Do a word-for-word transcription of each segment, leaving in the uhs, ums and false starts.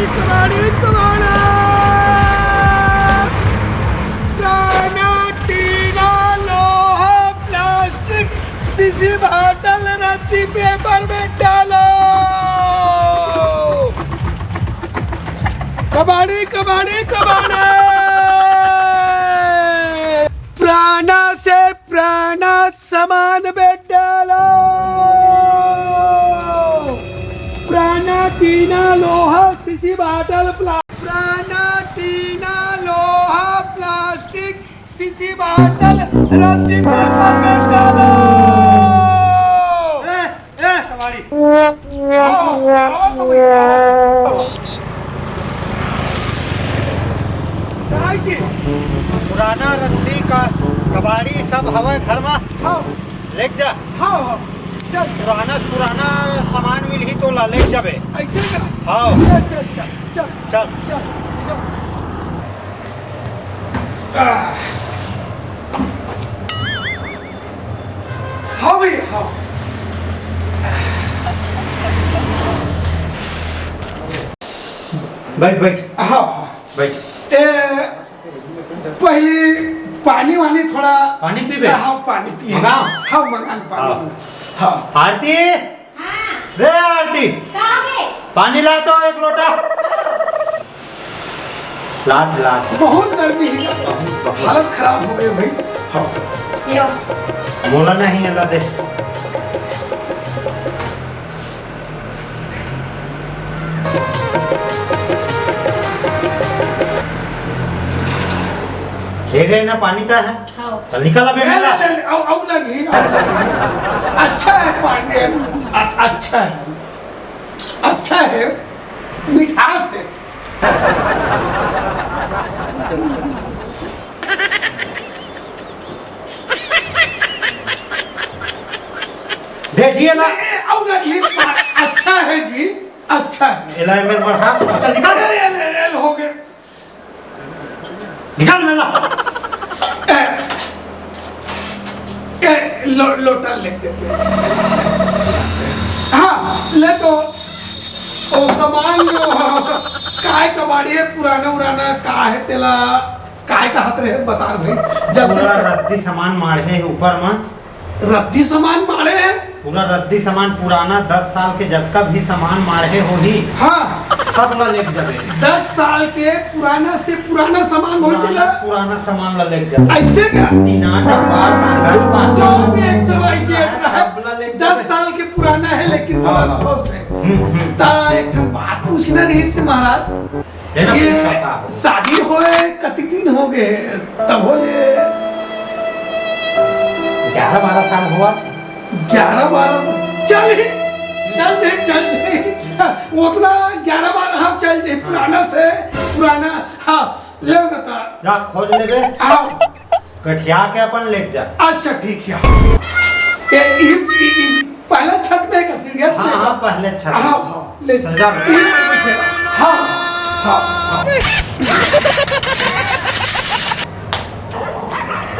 कबाड़ी, कबाड़ा। पुराना टीना, लोहा, प्लास्टिक, शीशी, बॉटल, रद्दी, पेपर में डालो। कबाड़ी, कबाड़ी, कबाड़ी। पुराना से पुराना सामान में डालो। पुराना टीना, लोहा, शीशी, बॉटल, प्ला-, पुराना टीना, लोहा, प्लास्टिक, शीशी, बॉटल, रद्दी, पेपर में डालो। ए, ए, कबाड़ी। आओ, आओ, कबाड़ी, आओ। काय जी? पुराना रद्दी का कबाड़ी सब हवय घर मा। हाँ। लेग जा। हाँ, हाँ। चल, चल। पुराना से पुराना सामान मिलही तोला, लेग जाबे। ऐसे का? हाँ। चल, चल, चल, चल। चल। चल, चल। आह। हाँ भैया, हाँ। बैठ, बैठ। हाँ, हाँ। बैठ। ए, पहली पानी वानी थोड़ा। पानी पीबे? हाँ, पानी पिए। मंगाओ? हाँ, मंगा पानी। हाँ। हाँ। आरती? हाँ। रे आरती, का हो गे? पानी ला तो एक लोटा। लात, लात। बहुत गर्मी है। बहुत, बहुत। हालत खराब हो गई भाई। हाँ। लो। मोला नहीं, अला दे। दे दे ना, पानी तो है। हाँ। चल निकल अबे, ले, मेला। ले, ले, आओ, आओ लगी, आओ लगी। अच्छा है पानी, अ-, अच्छा है, अच्छा है, मिठास है। दे जी, एला। ए, ए, आओ लगी, पा-, अच्छा है जी, अच्छा है। एला, एला, एला, हाँ, चल निकल। ए, ए, ए, ए, हो गए। निकल मेला। ए, ए, लो-, लोटा ले दे दे। हाँ, ले तो। ओ सामान जो काय कबाड़ी है, पुराना उराना का है तेला, काय कहत रहे, बता भाई, जल्दी पूरा से। रद्दी सामान माढ़े है ऊपर में। रद्दी सामान माढ़े है? पूरा रद्दी सामान, पुराना दस साल के जतका भी सामान माढ़े होही, हाँ। सब ला लेके जाबे। दस साल के पुराना से पुराना सामान होही पुराना, तेला? पुराना सामान ला लेके जाबे। ऐसे का? टीना, डब्बा, कागज, पाती। चलो भी एक सवाल जे हाँ, रहा। सब ला लेके दस जाबे। साल के पुराना है, लेकिन हाँ, तुरंत हाँ। ठोस है। हम्म, हम्म। ता एक ठन बात पूछना रहिस हे महाराज। है ना, ये पूछा था। शादी होए कति दिन हो गए तब हो ले? ग्यारह बारह साल हुआ। ग्यारह बारह साल। चल ही, चल दे, चल दे। वो उतना ग्यारह बारह, हाँ, चल दे, पुराना से, पुराना, हाँ, ले बता। जा, खोज लेबे। आओ। गठिया के अपन लेके जा। अच्छा, ठीक है। ए, ई, ई, ई, पहला छत में का सीढ़िया हाँ, पे? हाँ, पहले छत हाँ, में। हाँ, ले चल जा। ई, हाँ, हाँ, हाँ।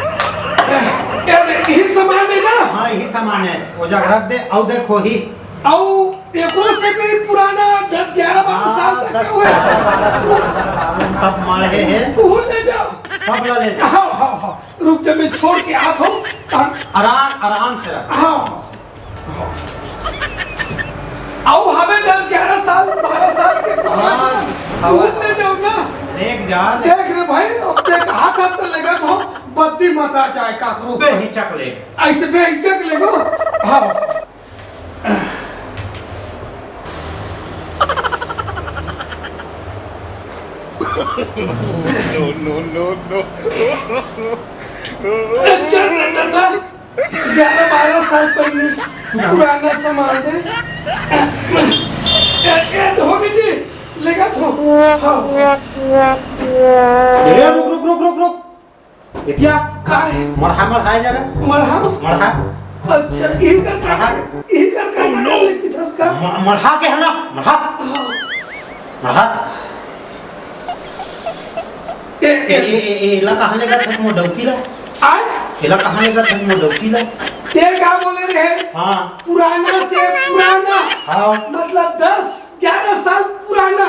ए, ए, यही सामान है ना? हाँ, यही सामान है। वो जा रख दे, अउ देखो ही। अउ एकरो से भी पुराना दस ग्यारह बारह साल हाँ, तक दस के हुए। ग्यारह बारह पुराना साल, सब माढ़े हैं। उहू ले जाओ। सब ला ले जाओ। हाँ, हाँ, हाँ। रुक जा, मैं छोड़ के आत हूँ। हाँ। आराम, आराम से रख। हाँ। अउ हमें दस ग्यारह साल, बारह साल के पुराना हाँ, साल, हाँ। उहू ले जाओ ना। लेके जा, ले। देख रे भाई, अब देख, हाथ हाथ तो लेगा तो बत्ती मत आ जाए काकरो। बेहिचक ले। ऐसे बेहिचक लेगो। हाँ। No, no, no, no। चल रे दादा, ग्यारह बारह साल पहले पुराना सामान है। ए, ए, धोबी जी, लेगा तो। हाँ। ए, रुक, रुक, रुक, रुक, रुक। एतिया? का है? मड़हा, मड़हा ए जगह। मड़हा? मड़हा। अच्छा, इही कर का, मड़हा? इही कर का, Oh, no! कर ले की थस का? म-, मड़हा के है ना? मड़हा। हाँ। मड़हा। ए, ए, ए। ए, ए, ए, एला कहाँ लेगत हस मोर डौकी ला? आय? एला कहाँ लेगत हस मोर डौकी ला? ते का बोले रहे? हाँ। पुराना से पुराना। हाँ। मतलब दस ग्यारह साल पुराना।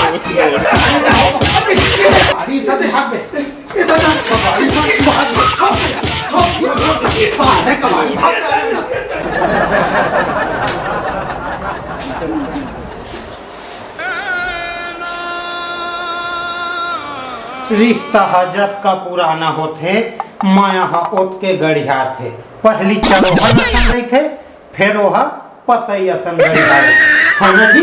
अरे, सब भाग बे। रिश्ता ह जतका पुराना होथे, मया ह ओतके गढ़ियाथे। पहिली चरोहा असन रहिथे, फेर ओहा पसई असन गढ़ियाथे। है ना जी?